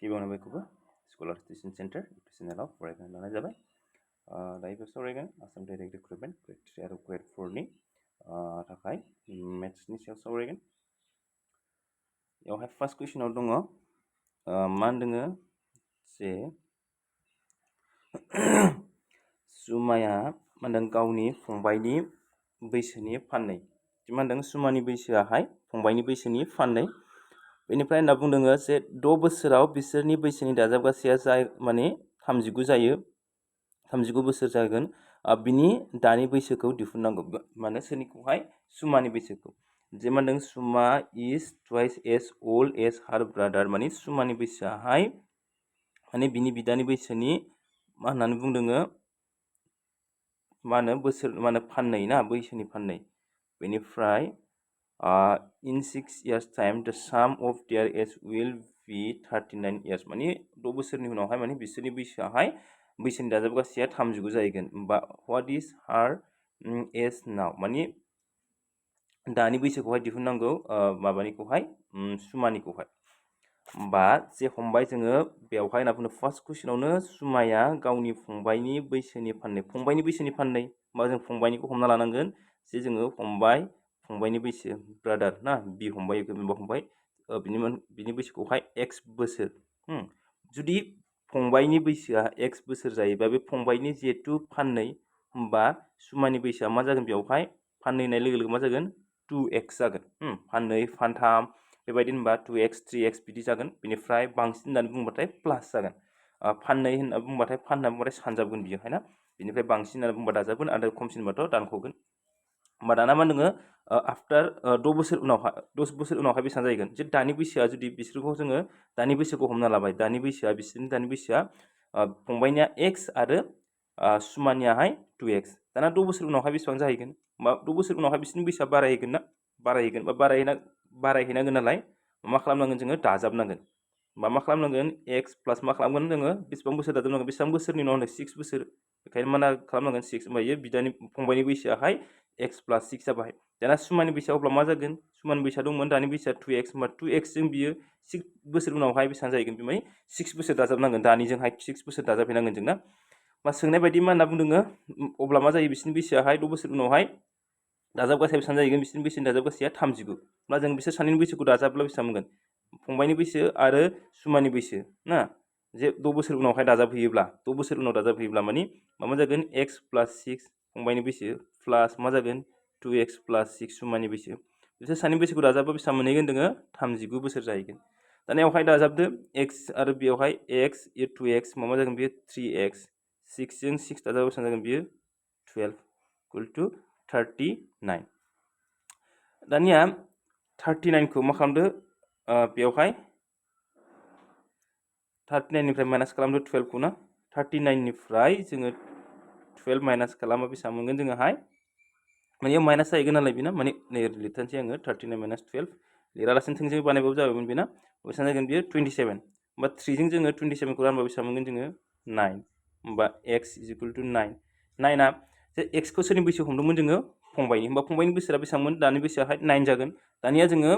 गिबियावनो बयखौबो scholar tuition centre YouTube चेनेलाव फरायनो लानाय जाबाय। दायो बे सावरायगोन आसाम डाइरेक्ट रिक्रुटमेन्ट ग्रेड 3 आरो ग्रेड 4 नि थाखाय मेथ्सनि सायाव सावरायगोन। बेवहाय फार्स्ट कुइसनाव दङ मा होनदों जे सुमाया मा होनदों गावनि फंबायनि बैसोनि फाननै मा होनदों सुमानि बैसोआहाय फंबायनि बैसोनि फाननै बेनिफ्राय होनना बुंदों जे 6 बोसोराव बिसोरनि बैसोनि दाजाबगासैया जाय माने 39 जायो 39 बोसोर जागोन बिनि दानि बैसोखौ दिहुननांगौ माने सोरनिखौहाय सुमानि बैसोखौ जे मा होनदों सुमा इज ट्वाइस एज ओल्ड एज हार ब्रादार माने सुमानि बैसोआहाय माने बिनि बिदानि बैसोनि मा होननानै बुंदों मा होनो बोसोर मा होनो फाननै ना बैसोनि फाननै बेनिफ्राय in 6 years time the sum of their age will be 39 years माने 6 बोसोरनि उनावहाय माने बिसोरनि बैसोआहाय बैसोनि दाजाबगासैया 39 जाहैगोन बा what is her age now माने दानि बैसोखौहाय दिहुननांगौ माबानिखौहाय सुमानिखौहाय बा जे हमबाय जोङो बेवहाय होनना बुंदों फार्स्ट कुइसनावनो सुमाया गावनि फंबायनि बैसोनि फाननै बा जों फंबायनिखौ हमना लानांगोन जे जोङो फंबायनि बैसो ब्रादार ना बि फंबाय बिनि बैसोखौहाय x बोसोर जुदि फंबायनि बैसोआ x बोसोर जायोबा बे फंबायनि जिहेतु फाननै होमबा सुमानि बैसोआ मा जागोन बेवहाय फाननै होननाय लोगो लोगो मा जागोन 2x जागोन फाननै फानथाम बेबायदि होनबा 2x 3x बिदि जागोन बेनिफ्राय बांसिन होननानै बुंबाथाय प्लास जागोन फाननै होनना बुंबाथाय सानजाबगोन बियोहाय ना बेनिफ्राय बांसिन होनना बुंबा दाजाबगोन आरो खमसिनबाथ' दानख'गोन होमबा दाना मा होनदों आफ्टार 10 बोसोर उनावहाय बेसेबां जाहैगोन जे दानि बैसोआ जुदि बिसोरखौ जोङो दानि बैसोखौ हमना लाबाय बिसोरनि दानि बैसोआ फंबायनिया x आरो सुमानियाहाय 2x दाना 6 बोसोर उनावहाय बेसेबां जाहैगोन होमबा 6 बोसोर उनावहाय बिसोरनि बैसोआ बारायहैगोन बा बारायहैनांगोन नालाय मा खालामनांगोन जोङो दाजाबनांगोन बा मा खालामनांगोन x प्लास मा खालामगोन जोङो बेसेबां बोसोर दाजाबनांगोन बेसेबां बोसोरनि उनाव 6 बोसोर बेखायनो मा खालामनांगोन 6 होमबा फंबायनि बैसोआहाय x प्लास 6 जाबाय दाना सुमानि बैसोआ अब्ला मा जागोन सुमानि बैसोआ दंमोन दानि बैसोआ 2x होमबा 2x जों बियो 6 बोसोर उनावहाय बेसेबां जाहैगोन बिमाय 6 बोसोर दाजाबनांगोन दानिजोंहाय 6 बोसोर दाजाबहैनांगोन जोंना मा सोंनाय बायदि मा होनना बुंदों अब्ला मा जायो बिसोरनि बैसोआहाय 6 बोसोर उनावहाय दाजाबगासैया बेसेबां जाहैगोन बिसोरनि बैसोनि दाजाबगासैया 39 होमब्ला जों बिसोर सानैनि बैसोखौ दाजाबब्ला बेसेबां मोनगोन फंबायनि बैसो आरो सुमानि बैसो ना जे 6 बोसोर उनावहाय दाजाबहैयोब्ला माने मा जागोन x प्लास 6 फंबायनि बैसो प्लास मा जागोन 2x प्लास 6 सुमानि बैसो बिसोर सानैनि बैसोखौ दाजाबबा बेसेबां मोनहैगोन जोङो 39 बोसोर जाहैगोन दानियावहाय दाजाबदो x आरो बेवहाय x 2x मा जागोन बेयो 3x 6 जों 6 दाजाबा बेसेबां जागोन बेयो 12 इक्वल टु 39 दानिया 39 खौ मा खालामदो बेवहाय 39 निफ्राय माइनास खालामदो 12 खौ ना 39 निफ्राय जोङो 12 माइनास खालामबा बेसेबां मोनगोन जोङोहाय माने माइनास जाहैगोन नालाय बेना माने नै लिरथानसै आङो 39 माइनास 12 लिरालासिनो थोंजों बानायबाबो जाबायमोन बेना बेसेबां जागोन बेयो 27 होमबा 3 जों जोङो 27 खौ रानबा बेसेबां मोनगोन जोङो 9 होमबा x = 9 9 जे x खौ सोरनि बैसो हमदोंमोन जोङो फंबायनि होमबा फंबायनि बैसोआ बेसेबांमोन दानि बैसोआहाय 9 जागोन दानिया जोङो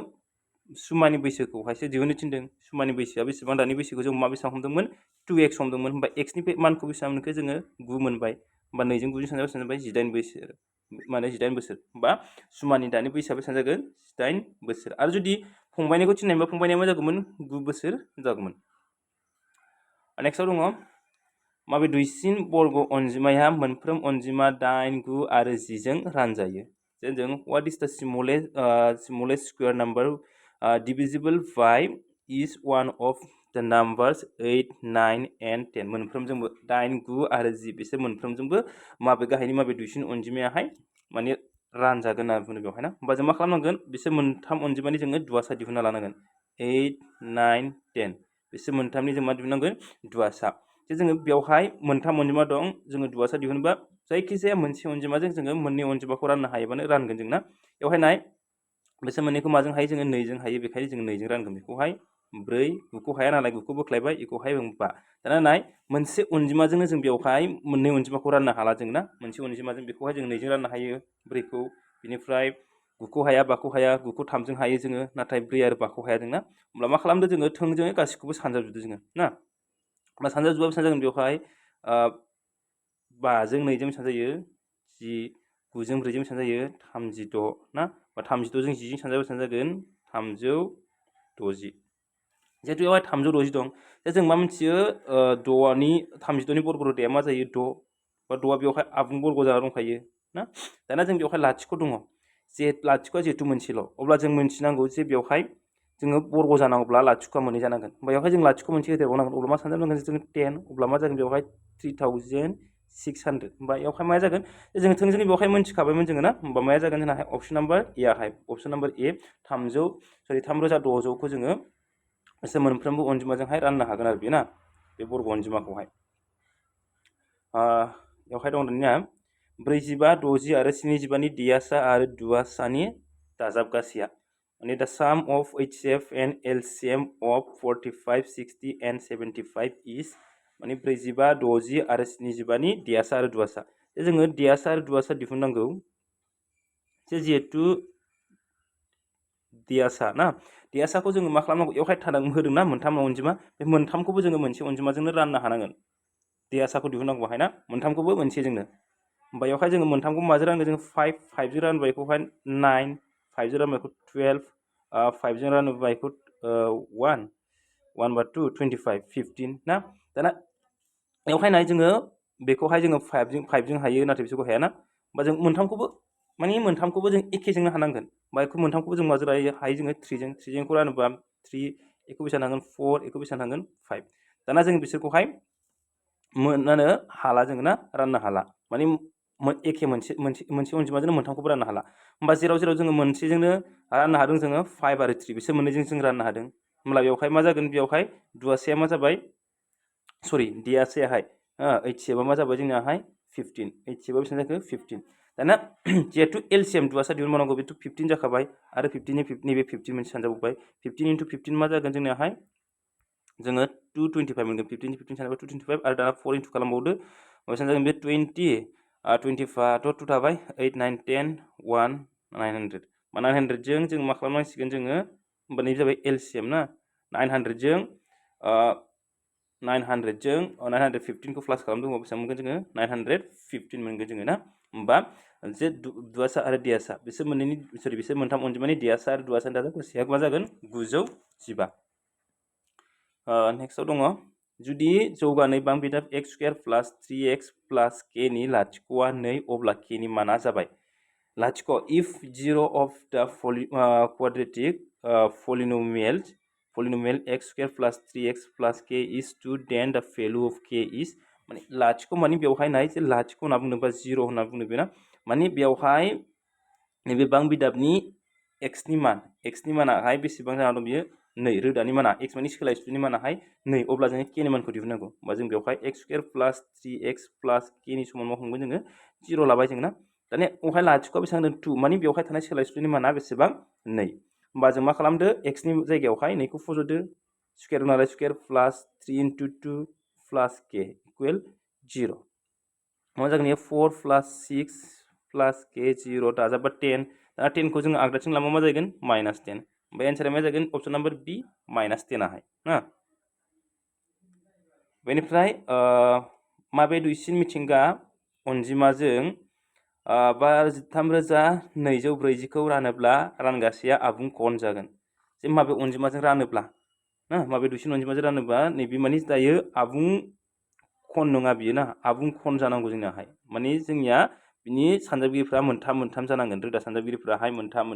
सुमानि बैसोखौहायसो दिहुननो थिनदों सुमानि बैसोआ बेसेबां दानि बैसोखौ जों बेसेबां हमदोंमोन 2x हमदोंमोन होमबा x नि मानखौ बेसेबां मोनखो जोङो 9 मोनबाय होमबा 2 जों 9 जों सानजाबा बेसेबां जाबाय 18 बोसोर माने 18 बोसोर होमबा सुमानि दानि बैसोआ बेसेबां जागोन 18 बोसोर आरो जुदि फंबायनिखौ थिननायबा फंबायनिया मा जागौमोन 9 बोसोर जागौमोन नेक्स्टआव दङ माबे दुइसिन बर्ग अनजिमाया मोनफ्रोम अनजिमा 8 9 आरो 10 जों रानजायो जों what is the smallest square number divisible by each one of the numbers 8 9 and 10 मोनफ्रोमजोंबो 8 9 आरो 10 बिसोर मोनफ्रोमजोंबो माबे गाहायनि माबे दुइसिन अनजिमायाहाय माने रानजागोन होनना बुंदों बेवहाय ना होमबा जों मा खालामनांगोन बिसोर मोनथाम अनजिमानि जोङो दुवासा दिहुनना लानांगोन 8 9 10 बिसोर मोनथामनि जों मा दिहुननांगोन दुवासा जे जोङो बेवहाय मोनथाम अनजिमा दं जोङो दुवासा दिहुनोबा जायखिजाया मोनसे अनजिमाजों जोङो मोननै अनजिमाखौ राननो हायोबानो रानगोन जोंना बेवहाय नाय बिसोर मोननैखौ माजों हायो जोङो 2 जों हायो बेखायनो जोङो 2 जों रानगोन बेखौहाय 4 9 खौ हाया नालाय 9 खौ बोख्लायबाय बेखौहाय 5 दाना नाय मोनसे अनजिमाजोंनो जों बेवहाय मोननै अनजिमाखौ राननो हाला जोंना मोनसे अनजिमाजों बेखौहाय जों 2 जों राननो हायो 4 खौ बिनिफ्राय गुखौ हाया बाखौ हाया गुखौ 3 जों हायो जोङो नाथाय 4 आरो 5 खौ हाया जोंना होमब्ला मा खालामदो जोङो थोंजोङै गासिखौबो सानजाबजोबदो जोङो ना होमबा सानजाबजोबा बेसेबां जागोन बेवहाय 5 जों 2 जों बेसेबां जायो 10 9 जों 4 जों बेसेबां जायो 36 ना बा 36 जों 10 जों सानजाबा बेसेबां जागोन 360 जिहेतु बेवहाय 360 दं दा जों मा मिथियो 6नि 36 नि बर्ग रोदाया मा जायो 6 बा 6आ बेवहाय आबुं बर्ग जाना दंखायो ना दाना जों बेवहाय लाथिख' दङ जे लाथिख'आ जिहेतु मोनसेल' अब्ला जों मिथिनांगौ जे बेवहाय जोङो बर्ग जानांगौब्ला लाथिख'आ मोननै जानांगोन बेवहाय जों लाथिख' मोनसे होदेरबावनांगोन अब्ला मा सानजाबनांगोन जों 10 अब्ला मा जागोन बेवहाय 3600 होमबा बेवहाय मा जागोन जों थोंजोङै बेवहाय मोनथिखाबायमोन जोङो ना होमबा मा जागोन जोंना अपसन नाम्बार ए आहाय अपसन नाम्बार ए 3600 खौ जोङो एसे मोनफ्रोमबो अनजिमाजोंहाय राननो हागोन आरो बे ना बे बर्ग अनजिमाखौहाय बेवहाय दं दानिया 45 60 आरो 75 नि दियासा आरो दुआसानि दाजाबगासेया माने the sum of HCF and LCM of 45 60 and 75 is माने 45 60 आरो 75 नि दियासा आरो दुआसा जोङो दियासा आरो दुआसा दिहुननांगौ जे जिहेतु दियासा ना दियासाखौ जोङो मा खालामनांगौ बेवहाय होदोंना मोनथाम अनजिमा बे मोनथामखौबो जोङो मोनसे अनजिमाजोंनो राननो हानांगोन दियासाखौ दिहुननांगौ बाहाय ना मोनथामखौबो मोनसेजोंनो होमबा बेवहाय जोङो मोनथामखौ माजों रानगोन जोङो 5 जों रानबाय बेखौहाय 9 5 जों रानबाय बेखौ 12 5 जों रानबाय बेखौ 1 बा 2 25 15 ना दाना बेवहाय नाय जोङो बेखौहाय जोङो 5 जों हायो नाथाय बिसोरखौ हाया ना होमबा जों मोनथामखौबो जों एखेजोंनो हानांगोन होमबा बेखौ मोनथामखौबो जों माजों हायो जोङो 3 जों खौ रानोबा 3 एखौ बेसेबां थांगोन 4 एखौ बेसेबां थांगोन 5 दाना जों बिसोरखौहाय मोननानो हाला जोङो ना राननो हाला माने एखे मोनसे अनजिमाजोंनो मोनथामखौबो राननो हाला होमबा जेराव जोङो मोनसेजोंनो राननो हादों जोङो 5 आरो 3 बिसोर मोननैजों जों राननो हादों होमब्ला बेवहाय मा जागोन बेवहाय दुआसाया मा जाबाय सरि दियासायाहाय HCF मा जाबाय जोंनाहाय 15 HCF बेसेबां जाखो 15 दाना जिहेतु एलसिएम दुआसा दिहुनबावनांगौ बेथ' 15 जाखाबाय आरो 15 नि नैबे 15 मोनसे सानजाबबाय 15 × 15 मा जागोन जोंनाहाय जोङो 225 मोनगोन 15 नि 15 सानजाबा 225 आरो दाना 4 into खालामबावदो बेसेबां जागोन बे 20 25 थ' 2 थाबाय 8 9 10 1 900 900 जों मा खालामनांसिगोन जोङो होमबा नैबे जाबाय एलसिएम ना 900 जों 915 खौ प्लास खालामदों होमबा बेसेबां मोनगोन जोङो 915 मोनगोन जोङो ना होमबा जे दुआसा आरो दियासा बिसोर मोनथाम अनजिमानि दियासा आरो दुआसानि दाजाबगासेया मा जागोन 915 नेक्स्टआव दङ जुदि जौगानाय बां बिदाब x² + 3x + k नि लाथिख'आ 2 अब्ला k नि माना जाबाय लाथिख' if 0 of the quadratic polynomial x² + 3x + k is 2 then the value of k is माने लाथिख' माने बेवहाय नाय जे लाथिख' होनना बुंदोंबा 0 होनना बुंदों बेना माने बेवहाय नैबे बां बिदाबनि x नि मानाहाय बेसेबां जाना दं बियो 2 रोदानि माना x माने सोलायस्लुनि मानाहाय 2 अब्ला जोङो k नि मानखौ दिहुननांगौ होमबा जों बेवहाय x² + 3x + k नि समान मा हमगोन जोङो 0 लाबाय जों ना दानिया बेवहाय लाथिख'आ बेसेबां होनदों 2 माने बेवहाय थानाय सोलायस्लुनि माना बेसेबां 2 होमबा जों मा खालामदो x नि जायगायावहाय 2 खौ फज'दो स्क्वायर नालाय स्क्वायर प्लस 3 × 2 + k = 0 मा जागोन 4 + 6 + k 0 दाजाबा 10 दाना 10 खौ जोङो आगदाथिं लांबा मा जागोन -10 ओमफ्राय एन्सारा मा जागोन अपसन नाम्बार बि -10 आहाय ना बेनिफ्राय माबे दुइसिन मिथिंगा अनजिमाजों 33,240 खौ रानोब्ला रानगासेया आबुं खन जागोन जे माबे अनजिमाजों रानोब्ला ना माबे दुइसिन अनजिमाजों रानोब्ला नैबे माने दायो आबुं खन नङा बियो ना आबुं खन जानांगौ जोंनाहाय माने जोंनिया बिनि सानजाबगिरिफ्रा मोनथाम जानांगोन रोदा सानजाबगिरिफ्राहाय मोनथाम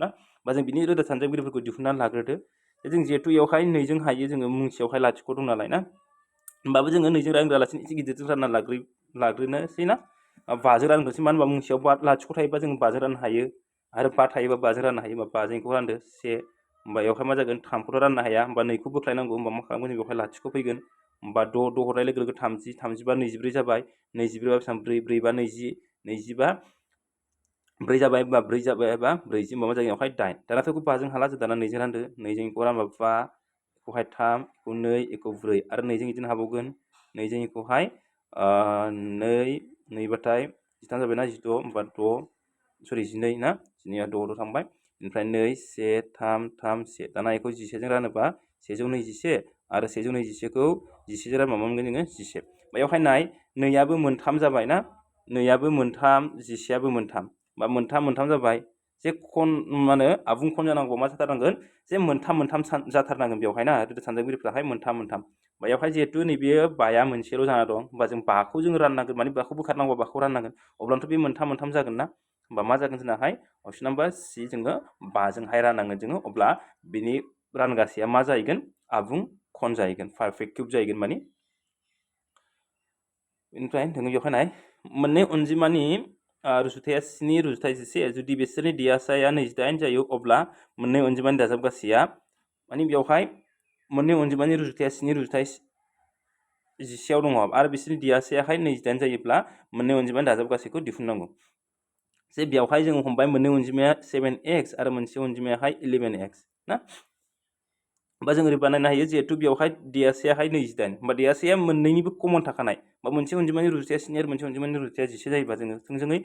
ना बा जों बिनि रोदा सानजाबगिरिफोरखौ दिहुननानै लाग्रोदो जों जिहेतु बेयावहाय 2 जों हायो जोङो मुंसेयावहाय लाथिख' दं नालाय ना होमबाबो जोङो 2 जों रानग्रालासिनो एसे गिदिरजों रानना लाग्रोनोसै ना 5 जों रानग्रोसै मानो होनबा मुंसेयाव लाथिख' थायोबा जों 5 जों राननो हायो आरो 5 थायोबा 5 जों राननो हायो होमबा 5 जों बेखौ रानदो 1 होमबा बेवहाय मा जागोन 3 खौथ' राननो हाया होमबा 2 खौ बोख्लायनांगौ होमबा मा खालामगोन जों बेवहाय लाथिख' फैगोन होमबा 6 हरनाय लोगो 30 30 बा 24 जाबाय 24 बा बेसेबां 4 4 बा 20 20 बा 4 जाबाय होमबा 4 जाबाय बा 40 होमबा मा जागोन बेवहाय 8 दानाथ' 5 जों हाला जों दाना 2 जों रानदो 2 जों बेखौ रानबा 5 बेखौहाय 3 बेखौ 2 बेखौ 4 आरो 2 जों बिदिनो हाबावगोन 2 जों बेखौहाय 2 बाथाय 13 जाबायना 16 होमबा 6 सरि 12 ना 12 द' थांबाय बेनिफ्राय 2 1 3 3 1 दाना बेखौ 11 जों रानोबा 121 आरो 121 खौ 11 जों रानबा मा मोनगोन जोङो 11 बेयावहाय नाय 2 आबो मोनथाम जाबाय ना 2 आबो मोनथाम 11 आबो मोनथाम बा मोनथाम जाबाय जे खन माने आबुं खन जानांगौ मा जाथारनांगोन जे मोनथाम जाथारनांगोन बेवहाय ना सानजागिरिफ्राहाय मोनथाम बेयावहाय जिहेतु नैबे बाया मोनसेल' जाना दं होमबा जों बाखौ जों राननांगोन माने बाखौ बोखारनांगौ बाखौ राननांगोन अब्लानोथ' बे मोनथाम जागोन ना होमबा मा जागोन जोंनाहाय अपसन नाम्बार सि जोङो 5 जोंहाय राननांगोन जोङो अब्ला बिनि रानगासेया मा जाहैगोन आबुं खन जाहैगोन पारफेक्ट किउब जाहैगोन माने बेनिफ्राय जोङो बेवहाय नाय मोननै अनजिमानि रुजुथाया 7 रुजुथाय 11 जुदि बिसोरनि दियासाया 28 जायो अब्ला मोननै अनजिमानि दाजाबगासेया माने बेवहाय मोननै अनजिमानि रुजुथाया 7 रुजुथाय 11 दङ आरो बिसोरनि दियासायाहाय 28 जायोब्ला मोननै अनजिमानि दाजाबगासेखौ दिहुननांगौ जे बेवहाय जों हमबाय मोननै अनजिमाया 7x आरो मोनसे अनजिमायाहाय 11x ना होमबा जों ओरै बानायनो हायो जिहेतु बेवहाय दियासायाहाय 28 होमबा दियासाया मोननैनिबो कमन थाखानाय बा मोनसे अनजिमानि रुजुथाया 7 आरो मोनसे अनजिमानि रुजुथाया 11 जायोबा जोङो थोंजोङै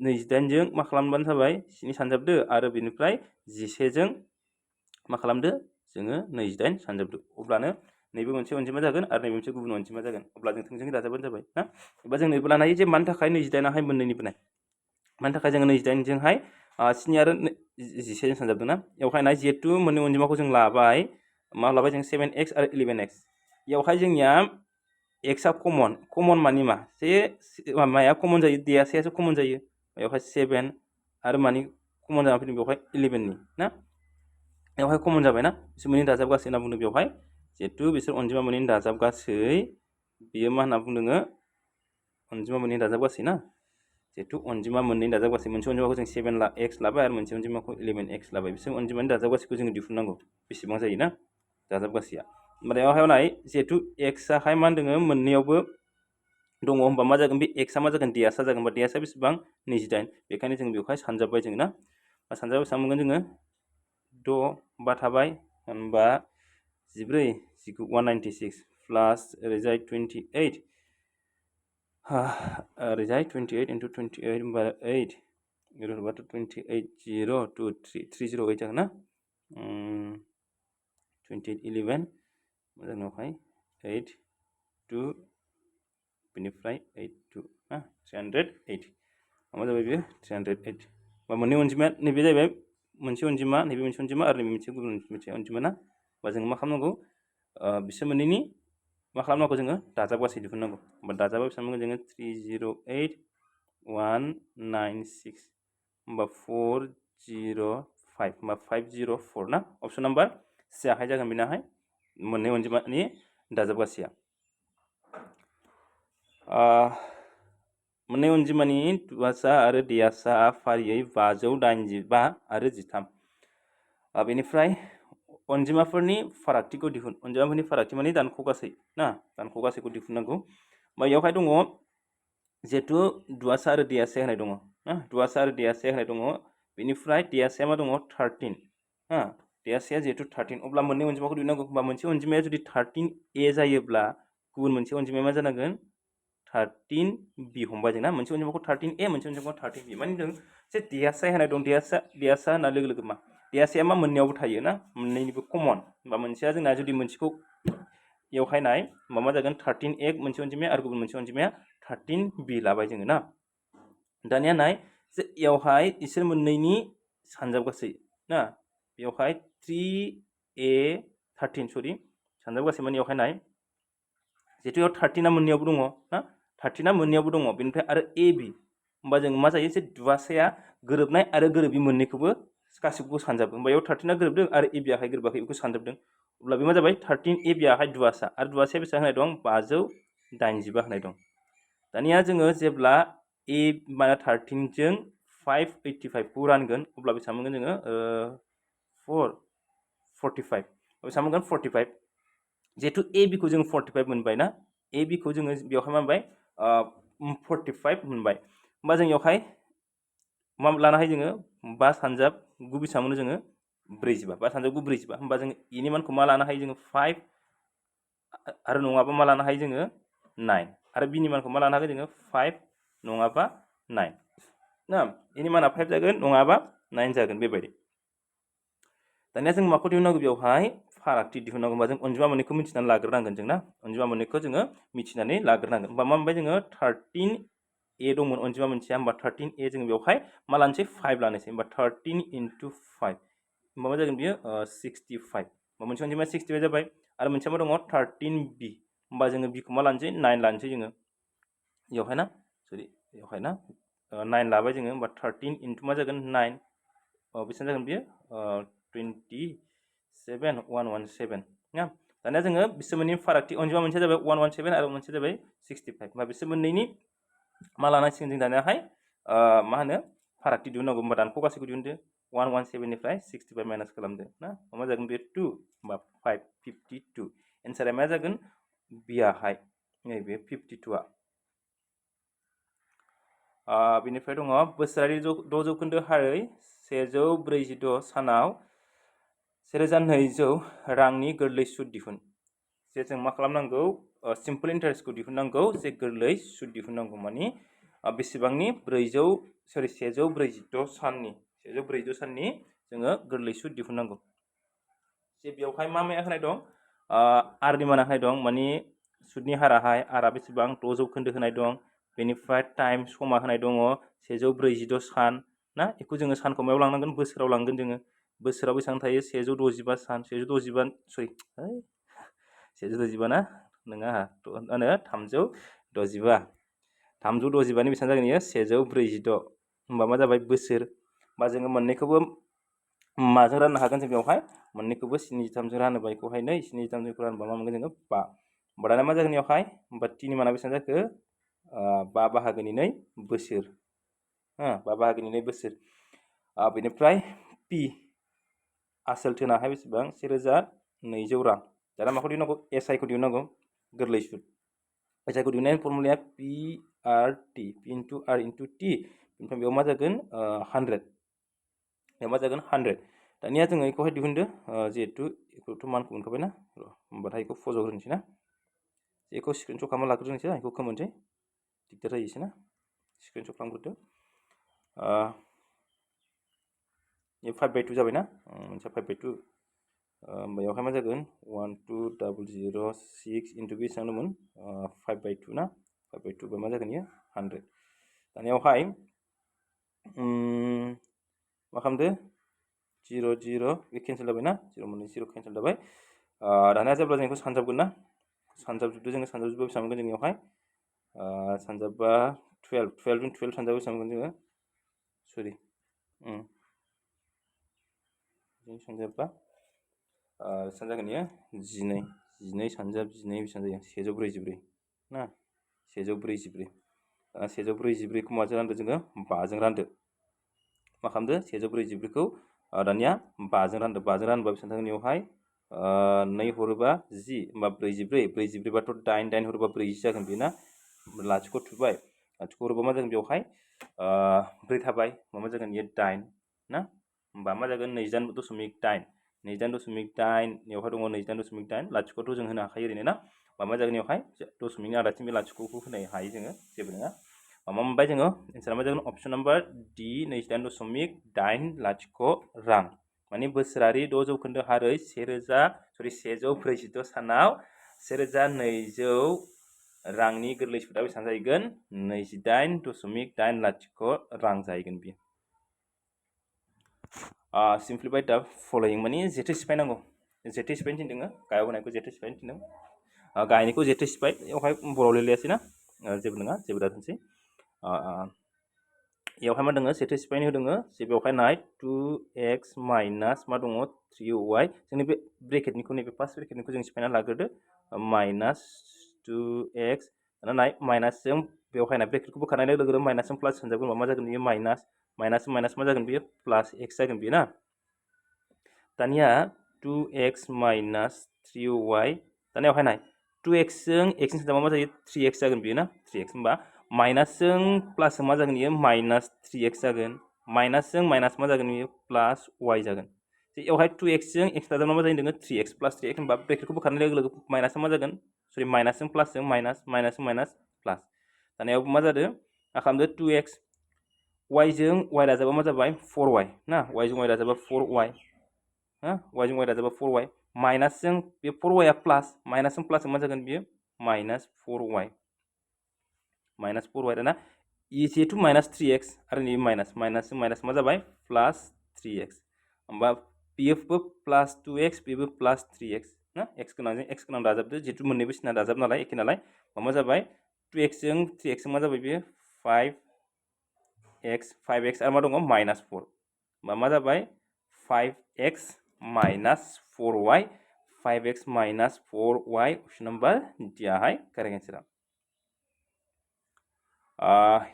28 जों मा खालामबानो जाबाय 7 सानजाबदो आरो बेनिफ्राय 11 जों मा खालामदो जोङो 28 सानजाबदो अब्लानो नैबे मोनसे अनजिमा जागोन आरो नैबे मोनसे गुबुन अनजिमा जागोन अब्ला जों थोंजोङै दाजाबानो जाबाय ना एबा जों नैबे लानो हायो जे मानि थाखाय 28 आवहाय मोननैनिबो नाय मानि थाखाय जोङो 28 जोंहाय 7 आरो 11 जों सानजाबदों ना बेवहाय नाय जिहेतु मोननै अनजिमाखौ जों लाबाय मा लाबाय जों 7x आरो 11x बेवहाय जोंनिया x आ कमन मानि मा जे माया कमन जायो दियासायासो कमन जायो बेवहाय 7 आरो मानि कमन जाना फैदों बेवहाय 11 नि ना बेवहाय कमन जाबाय ना बिसोर मोननै दाजाबगासै होनना बुंदों बेवहाय जिहेतु बिसोर अनजिमा मोननैनि दाजाबगासै बियो मा होनना बुंदोङो अनजिमा मोननैनि दाजाबगासै ना जिहेतु अनजिमा मोननैनि दाजाबगासै मोनसे अनजिमाखौ जों 7x लाबाय आरो मोनसे अनजिमाखौ 11x लाबाय बिसोर अनजिमानि दाजाबगासैखौ जोङो दिहुननांगौ बेसेबां जायो ना दाजाबगासैया ओमफ्राय बेवहाय नाय जिहेतु x आहाय मा होनदोङो मोननैयावबो दङ होमबा मा जागोन बे x आ मा जागोन दियासा जागोन होमबा दियासा बेसेबां 28 बेखायनो जों बेवहाय सानजाबबाय जों ना सानजाबा बेसेबां मोनगोन जोङो 6 बा थाबाय होनबा 14 196 प्लास ओरैजाय 28 ओरैजाय 28 into 28 होनबा 8 होनबाथ' 28 0 2 3 308 जागोन ना 28 11 मोजाङावहाय 8 2 बेनिफ्राय 8 2 ना 308 मा जाबाय बेयो 308 बा मोननै अनजिमाया नैबे जाहैबाय मोनसे अनजिमा नैबे मोनसे अनजिमा आरो नैबे मोनसे गुबुन मोनसे अनजिमा ना बा जों मा खालामनांगौ बिसोर मोननैनि मा खालामनांगौ जोङो दाजाबगासै दिहुननांगौ होमबा दाजाबा बेसेबां मोनगोन जोङो 308 196 होमबा 405 होमबा 504 ना अपसन नाम्बार सि आहाय जागोन बेनाहाय मोननै अनजिमानि दाजाबगासैया मोननै अनजिमानि दुआसा आरो दियासा फारियै 585 आरो 13 बेनिफ्राय अनजिमाफोरनि फारागथिखौ दिहुन अनजिमाफोरनि फारागथि माने दानख'गासै ना दानख'गासैखौ दिहुननांगौ बेयावहाय दङ जिहेतु दुआसा आरो दियासा होनाय दङ ना दुआसा आरो दियासा होनाय दङ बेनिफ्राय दियासाया मा दङ 13 हा दियासाया जिहेतु 13 अब्ला मोननै अनजिमाखौ दिहुननांगौ होनबा मोनसे अनजिमाया जुदि 13a जायोब्ला गुबुन मोनसे अनजिमाया मा जानांगोन 13b हमबाय जों ना मोनसे अनजिमाखौ 13a मोनसे अनजिमाखौ 13b माने जों जे दियासा होनाय दं दियासा होनना लोगो लोगो मा दियासाया मा मोननैयावबो थायो ना मोननैनिबो कमन होनबा मोनसेया जोंना जुदि मोनसेखौ एवहाय नाय होनबा मा जागोन 13a मोनसे अनजिमाया आरो गुबुन मोनसे अनजिमाया 13b लाबाय जोङो ना दानिया नाय जे एवहाय इसोर मोननैनि सानजाबगासै ना बेवहाय 3a 13 सरि सानजाबगासै माने एवहाय नाय जिहेतु 13 मोननैयावबो दङ ना 13 मोननैयावबो दङ बेनिफ्राय आरो ab होमबा जों मा जायो जे दुआसाया गोरोबनाय आरो गोरोबि मोननैखौबो गासिबखौबो सानजाबो होमबा बेयाव 13 गोरोबदों आरो ab आहाय गोरोबाखै बेखौ सानजाबदों अब्ला बे मा जाबाय 13ab आहाय दुआसा आरो दुआसाया बेसेबां होनाय दं 585 होनाय दं दानिया जोङो जेब्ला a माने 13 जों 585 खौ रानगोन अब्ला बेसेबां मोनगोन जोङो 45 बेसेबां मोनगोन 45 जिहेतु ab खौ जों 45 मोनबाय ना ab खौ जोङो बेवहाय मा मोनबाय 45 मोनबाय होमबा जों बेवहाय मा लानो हायो जोङो 5 सानजाब 9 बेसेबां मोनो जोङो 45 5 सानजाब 9 45 होमबा जों इनि मानखौ मा लानो हायो जोङो 5 आरो नङाबा मा लानो हायो जोङो 9 आरो बिनि मानखौ मा लानो हागोन जोङो 5 नङाबा 9 ना इनि माना 5 जागोन नङाबा 9 जागोन बेबायदि दानिया जों माखौ दिहुननांगौ बेवहाय फारागथि दिहुननांगौ होनबा जों अनजिमा मोननैखौ मिथिनानै लाग्रोनांगोन जों ना अनजिमा मोननैखौ जोङो मिथिनानै लाग्रोनांगोन होमबा मा मोनबाय जोङो 13a दंमोन अनजिमा मोनसेया होमबा 13a जों बेवहाय मा लानोसै 5 लानोसै होमबा 13 into 5 होमबा मा जागोन बियो 65 होमबा मोनसे अनजिमाया 65 जाबाय आरो मोनसेया मा दङ 13b होमबा जोङो b खौ मा लानोसै 9 लानोसै जोङो बेवहाय ना सरि बेवहाय ना 9 लाबाय जोङो होमबा 13 into मा जागोन 9 बेसेबां जागोन बियो 27117 ना दानिया जोङो बिसोर मोननैनि फारागथि अनजिमा मोनसेया जाबाय 117 आरो मोनसेया जाबाय 65 होमबा बिसोर मोननैनि मा लानांसिगोन जों दानियाहाय मा होनो फारागथि दिहुननांगौ होमबा दानख' गासैखौ दिहुनदो 117 निफ्राय 65 माइनास खालामदो ना मा जागोन बे 2 होमबा 552 एन्सारा मा जागोन बियाहाय नैबे 52आ बिनिफ्राय दङ बोसोरारि 6 जौखोन्दो हारै 146 सानाव 1200 रांनि गोरलै सुद दिहुन जे जों मा खालामनांगौ सिम्पल इन्टारेस्टखौ दिहुननांगौ जे गोरलै सुद दिहुननांगौ मानि बेसेबांनि 146 साननि 146 साननि जोङो गोरलै सुद दिहुननांगौ जे बेवहाय मा माया होनाय दं आरनि माना होनाय दं मानि सुदनि हाराहाय आरा बेसेबां 6 जौखोन्दो होनाय दं बेनिफ्राय टाइम समा होनाय दङ 146 सान ना बेखौ जोङो सानखौ मायाव लांनांगोन बोसोराव लांगोन जोङो बोसोराव बेसेबां थायो 165 सान 165 सरि 165 ना नङा मा होनो 365 365 नि बेसेबां जागोन इयो 146 होमबा मा जाबाय बोसोर बा जोङो मोननैखौबो माजों राननो हागोन जों बेवहाय मोननैखौबो 73 जों रानोबा बेखौहाय 73 जों रानोबा मा मोनगोन जोङो 5 होमबा दाना मा जागोन बेवहाय होमबा t नि माना बेसेबां जाखो 5 बाहागोनि 2 बोसोर 5 बाहागोनि 2 बोसोर बेनिफ्राय p आसोल थोनाहाय बेसेबां 1200 रां दाना माखौ दिहुननांगौ SI खौ दिहुननांगौ गोरलै सुद SI खौ दिहुननायनि फर्मुलाया PRT P into R into T बेनिफ्राय बेयाव मा जागोन 100 बेयाव मा जागोन 100 दानिया जोङो बेखौहाय दिहुनदो जिहेतु बेखौथ' मानखौ मोनखाबाय ना होमबाथाय बेखौ फज'ग्रोनोसै ना बेखौ स्क्रिनशट खालामना लाग्रोनोसै बेखौ खोमोनसै दिगदार जायोसै ना स्क्रिनशट खालामग्रोदो 5/2 जाबाय ना मोनसे 5/2 बेयावहाय मा जागोन 12006 into बेसेबां दंमोन 5/2 ना 5/2 बा मा जागोन इयो 100 दानियावहाय मा खालामदो 0 0 बे केन्सेल जाबाय ना 0 मोननै 0 केन्सेल जाबाय दानिया जेब्ला जों बेखौ सानजाबगोन ना सानजाबजुबदो जोङो सानजाबजुबा बेसेबां मोनगोन जों बेयावहाय सानजाबा 12 जों 12 सानजाबा बेसेबां मोनगोन जोङो सरि सानजाबा बेसेबां जागोन इयो 12 सानजाब 12 बेसेबां जायो 144 ना 144 144 खौ माजों रानदो जोङो 5 जों रानदो मा खालामदो 144 खौ दानिया 5 जों रानदो 5 जों रानबा बेसेबां थागोन बेवहाय 2 हरोबा 10 होमबा 44 बाथ' 8 8 हरोबा 40 जागोन बे ना लाथिख' थुबाय लाथिख' हरोबा मा जागोन बेवहाय 4 थाबाय मा जागोन इयो 8 ना होमबा मा जागोन 22.8 22.8 बेवहाय दङ 22.8 लाथिख'थ' जों होनो हाखायो ओरैनो ना मा जागोन बेवहाय दशमिकनि आदाथिं बे लाथिख'खौ होनो हायो जोङो जेबो नङा मा मोनबाय जोङो एन्सारा मा जागोन अप्सन नाम्बार D 28.8 लाथिख' रां माने बोसोरारि 6 जौखोन्दो हारै 146 सानाव 1200 रांनि गोरलै सुदआ बेसेबां जाहैगोन 28.8 लाथिख' रां जाहैगोन बियो सिम्प्लिफाइ दा फलोइं माने जेथो सिफायनांगौ जेथो सिफायनो थिनदों गाहायाव होनायखौ जेथो सिफायनो थिनदों गाहायनिखौ जेथो सिफाय बेवहाय बर'आव लिरलायासै ना जेबो नङा जेबो दाथोंसै बेवहाय मा दङ जेथो सिफायनो होदों जे बेवहाय नाय 2x माइनास मा दङ 3y जोंनि बे ब्रेकेटनिखौ नैबे फार्स्ट ब्रेकेटनिखौ जों सिफायना लाग्रोदो माइनास 2x दाना नाय माइनासजों बेवहाय नाय ब्रेकेटखौ बोखारनाय लोगो लोगो माइनासजों प्लास सानजागोन मा जागोन बेयो माइनास माइनास मा जागोन बेयो प्लास x जागोन बेयो ना दानिया 2x माइनास 3y दानिया बेवहाय नाय 2x जों x नि सानजाबा मा जायो 3x जागोन बेयो ना 3x होमबा माइनासजों प्लासजों मा जागोन बेयो माइनास 3x जागोन माइनासजों माइनास मा जागोन बेयो प्लास y जागोन बेवहाय 2x जों x दाजाबना मा जायो 3x प्लास 3x होमबा ब्रेकेटखौ बोखारनाय लोगो लोगो माइनासआ मा जागोन सरि माइनासजों प्लासजों माइनास माइनासजों माइनास प्लास दानियाव मा जादों मा खालामदो 2x y जों y दाजाबा मा जाबाय 4y ना y जों y दाजाबा 4y हा y जों y दाजाबा 4y माइनास जों बे 4y आ प्लास माइनास जों प्लास मा जागोन बियो माइनास 4y दाना जिहेतु माइनास 3x आरो नै माइनास जों माइनास मा जाबाय प्लास 3x होमबा बियोबो प्लास 2x बेबो प्लास 3x ना x गोनांजों x गोनां दाजाबदो जिहेतु मोननैबो सिना दाजाब नालाय एखे नालाय मा जाबाय 2x जों 3x मा जाबाय बियो 5x आरो मा दङ माइनास 4 मा जाबाय 5x minus 4y 5x minus 4y option number D आहाय करेक्ट आंसर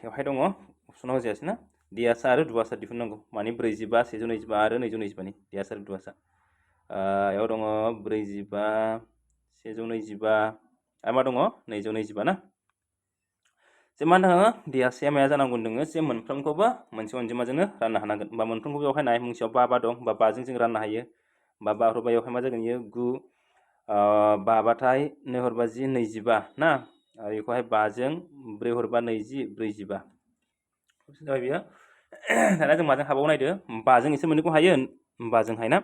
बेवहाय दङ अपसनाव होजायासै ना डियासा आरो दुवासा दिहुननांगौ माने 45 125 आरो 225 नि डियासा आरो दुवासा याव दङ 45 125 आरो मा दङ 225 ना जे मा होनो डियासाया माया जानांगौ नोङो जे मोनफ्रोमखौबो मोनसे अनजिमाजोंनो राननो हानांगोन बा मोनफ्रोमखौबो बेवहाय नाय मुंसेयाव 5 दं बा 5 जों राननो हायो बा 5 हरबा बेवहाय मा जागोन इयो 9 5 बाथाय 2 हरबा 25 ना आरो बेखौहाय 5 जों 4 हरबा 20 45 जाबाय बियो दाना जों माजों हाबाव नायदो 5 जों इसोर मोननैखौ हायो 5 जों हायना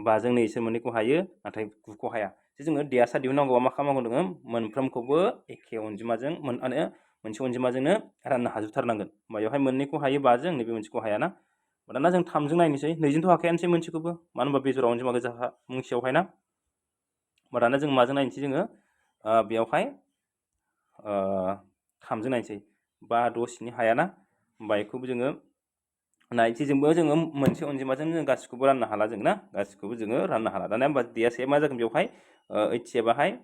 5 जों नै इसोर मोननैखौ हायो नाथाय 9 खौ हाया जे जोङो डियासा दिहुननांगौबा मा खालामनांगौ नोङो मोनफ्रोमखौबो एखे अनजिमाजों मोनसे अनजिमाजोंनो राननो हाजोबथारनांगोन होमबा बेवहाय मोननैखौ हायो 5 जों नैबे मोनसेखौ हायाना दाना जों 3 जों नायनोसै 2 जोंथ' हाखायानोसै मोनसेखौबो मानो होनबा बेजरा अनजिमा गोजाखा मुंसेयावहाय ना होमबा दाना जों माजों नायनोसै जोङो बेवहाय 3 जों नायनोसै 5 6 7 हायाना होमबा बेखौबो जोङो नाइनथिजोंबो जोङो मोनसे अनजिमाजों जों गासिखौबो राननो हाला जों ना गासिखौबो जोङो राननो हाला दाना होमबा डियासाया मा जागोन बेवहाय 87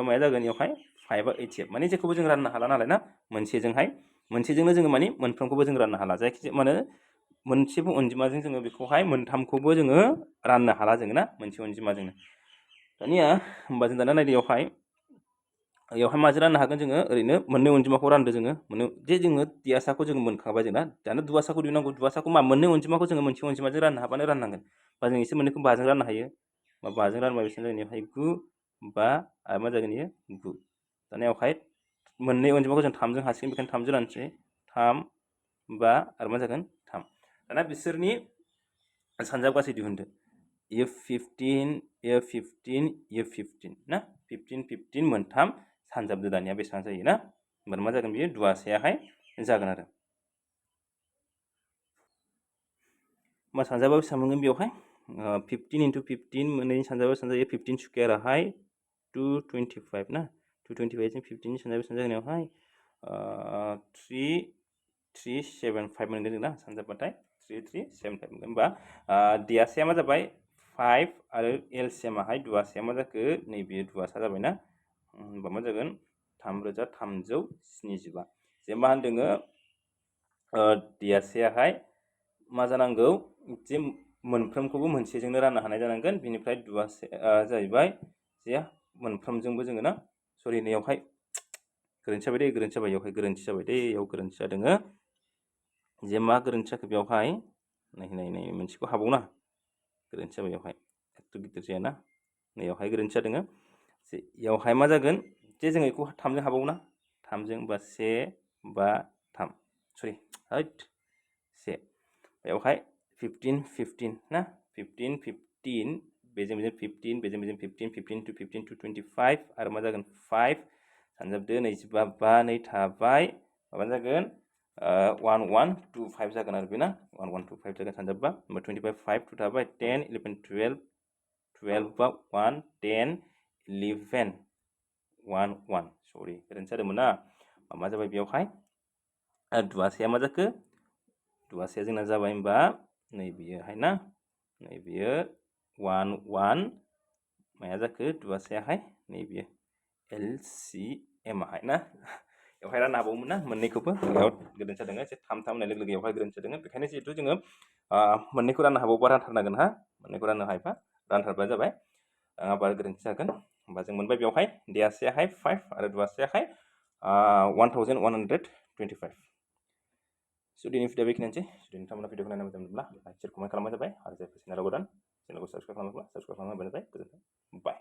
माया जागोन बेवहाय 5 आ 87 माने जेखौबो जों राननो हाला नालाय ना मोनसेजोंनो जोङो माने मोनफ्रोमखौबो जों राननो हाला जायखिजाया माने मोनसेबो अनजिमाजों जोङो बेखौहाय मोनथामखौबो जोङो राननो हाला जोङो ना मोनसे अनजिमाजोंनो दानिया होमबा जों दाना नायदो बेवहाय माजों राननो हागोन जोङो ओरैनो मोननै अनजिमाखौ रानदो जोङो जे जोङो डियासाखौ जोङो मोनखाबाय जोंना दाना दुवासाखौ दिहुननांगौ दुवासाखौ मा मोननै अनजिमाखौ जोङो मोनसे अनजिमाजों राननो हाबानो राननांगोन बा जों एसे मोननैखौ 5 जों राननो हायो बा 5 जों रानबा बेसेबां जागोन बेवहाय 9 बा आरो मा जागोन बेयो 9 दाना बेवहाय मोननै अनजिमाखौ जों 3 जों हासिगोन बेखायनो 3 जों रानसै 3 बा आरो मा जागोन 3 दाना बिसोरनि सानजाब गासै दिहुनदो इयो 15 इयो 15 इयो 15 ना 15 15 मोनथाम सानजाबदो दानिया बेसेबां जायो ना होमबा मा जागोन बियो दुवासायाहाय जागोन आरो मा सानजाबा बेसेबां मोनगोन बेवहाय 15 into 15 मोननैनि सानजाबा बेसेबां जायो 15 स्क्वायराहाय 225 ना 225 जों 15 नि सानजाबा बेसेबां जागोन बेवहाय 3375 मोनगोन जों ना सानजाबबाथाय 3375 मोनगोन होमबा डियासाया मा जाबाय 5 आरो एलसिएमाहाय दुवासाया मा जाखो नैबे दुवासा जाबाय ना होमबा मा जागोन 3375 जे मा होनदोङो डियासायाहाय मा जानांगौ जे मोनफ्रोमखौबो मोनसेजोंनो राननो हानाय जानांगोन बिनिफ्राय दुवासाया जाहैबाय जे मोनफ्रोमजोंबो जोङो ना सरि नैयावहाय गोरोन्थि जाबाय बेवहाय गोरोन्थि जाबाय दे बेयाव गोरोन्थि जादोङो जे मा गोरोन्थि जाखो बेवहाय नाय मोनसेखौ हाबावना गोरोन्थि जाबाय बेवहाय एथ' गिदिर जायाना नैयावहाय गोरोन्थि जादोङो जे बेयावहाय मा जागोन जे जों बेखौ 3 जों हाबावना 3 जों बा 1 बा 3 सरि हैद 1 बेवहाय 15 15 ना 15 15 बेजों 15 बेजों 15 15 to 15 to 25 आरो मा जागोन 5 सानजाबदो 25 5 नै थाबाय माबा जागोन 1125 जागोन आरो बेना 1125 जागोन सानजाबबा होमबा 25 5 2 थाबाय 10 11 12 12 बा 1 10 11 1 1 सरि गोरोन्थि जादोंमोन ना मा जाबाय बेवहाय दुवासाया मा जाखो दुवासाया जोंना जाबाय होमबा नैबेयोहाय ना नैबेयो 1 1 माया जाखो दुवासायाहाय नैबेयो LCM आहाय ना बेवहाय राननो हाबावोमोन ना मोननैखौबो बेयाव गोरोन्थि जादों एसे 3 3 होननाय लोगो लोगो बेवहाय गोरोन्थि जादों बेखायनो जिहेतु जोङो मोननैखौ राननो हाबावोबा रानथारनांगोन हा मोननैखौ राननो हायोबा रानथारबा जाबाय आबार गोरोन्थि जागोन होमबा जों मोनबाय बेवहाय डियासायाहाय 5 आरो दुवासायाहाय 1125 So दिनै भिडिअ बेखिनियानोसै जुदि नोंथांमोना भिडिअखौ नायनो मोजां मोनब्ला लाइक शेयार कमेन्ट खालामबानो जाबाय आरो जायफोर चेनेलाव गोदान चेनेलखौ साबस्क्राइब खालामोब्ला साबस्क्राइब खालामबानो जाबाय गोजोन्थों बाय